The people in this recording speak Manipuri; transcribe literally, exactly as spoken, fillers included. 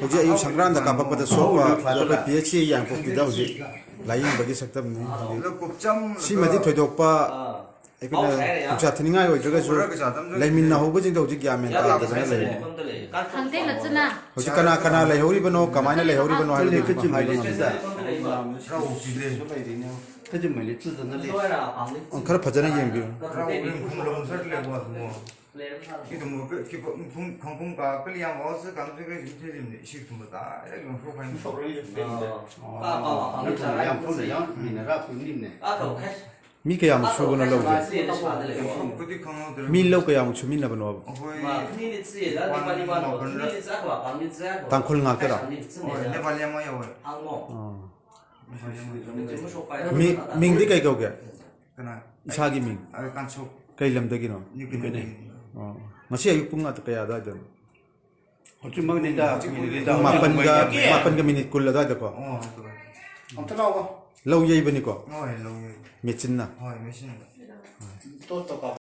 ꯍꯧꯖꯤꯛ ꯑꯌꯨꯛ ꯁꯪꯀ꯭ꯔꯥꯟꯗ ꯀꯥꯞꯄꯛꯄꯗ ꯁꯣꯛꯄ ꯑꯩꯈꯣꯏ ꯄꯤ ꯑꯩꯆ ꯁꯤ ꯌꯥꯡꯄꯣꯛꯄꯤꯗ ꯍꯧꯖꯤꯛ ꯂꯥꯏꯌꯦꯡꯕꯒꯤ ꯁꯛꯇꯝꯅꯤ꯫ ꯁꯤꯃꯗꯤ ꯊꯣꯏꯗꯣꯛꯄ ꯑꯩꯈꯣꯏꯅ ꯈꯨꯠꯁꯥ ꯊꯤꯅꯤꯡꯉꯥꯏ ꯑꯣꯏꯗ꯭ꯔꯒꯁꯨ ꯂꯩꯃꯤꯟꯅꯍꯧꯕꯁꯤꯡꯗꯣ ꯍꯧꯖꯤꯛ ꯒ꯭ꯌꯥꯟ ꯃꯦꯟ ꯇꯥꯗꯗꯅ ꯂꯩꯔꯦ꯫ ꯍꯧꯖꯤꯛ ꯀꯅꯥ ꯀꯅꯥ ꯂꯩꯍꯧꯔꯤꯕꯅꯣ, ꯀꯃꯥꯏꯅ ꯂꯩꯍꯧꯔꯤꯕꯅꯣ ꯍꯥꯏꯕꯗꯨ ꯍꯥꯏꯕ ꯉꯝꯗꯦ꯫ ꯈꯔ ꯐꯖꯅ ꯌꯦꯡꯕꯤꯌꯨ꯫ ꯃꯤ ꯀꯌꯥꯃꯨꯛ ꯁꯨꯕꯅꯣ ꯂꯧꯁꯦ? ꯃꯤ ꯂꯧ ꯀꯌꯥꯃꯨꯛ ꯁꯨꯃꯤꯟꯅꯕꯅꯣꯕ? ꯇꯥꯡꯈꯨꯜ ꯉꯥꯛꯇꯔꯥ? ꯑꯥ꯫ ꯃꯤ-, ꯃꯤꯡꯗꯤ ꯀꯩ ꯀꯧꯒꯦ? ꯏꯁꯥꯒꯤ ꯃꯤꯡ? ꯀꯩ ꯂꯝꯗꯒꯤꯅꯣ? ꯑꯣ꯫ ꯉꯁꯤ ꯑꯌꯨꯛ ꯄꯨꯡ ꯀꯌꯥ ꯑꯗꯨꯋꯥꯏꯗꯅꯣ? ꯍꯧꯖꯤꯛꯃꯛꯅꯤꯗ, ꯍꯧꯖꯤꯛ ꯄꯨꯡ ꯃꯥꯄꯟꯒ, ꯃꯥꯄꯟꯒ ꯃꯤꯅꯤꯠ ꯀꯨꯟ ꯑꯗꯨꯋꯥꯏꯗꯀꯣ? ꯑꯣ, ꯑꯗꯨ꯫ ꯑꯝꯇ ꯂꯥꯛꯑꯣ꯫ ꯂꯧ ꯌꯩꯕꯅꯤꯀꯣ? ꯍꯣꯏ, ꯂꯧ ꯌꯩ꯫ ꯃꯦꯆꯤꯟꯅ? ꯍꯣꯏ, ꯃꯦꯆꯤꯟꯅ꯫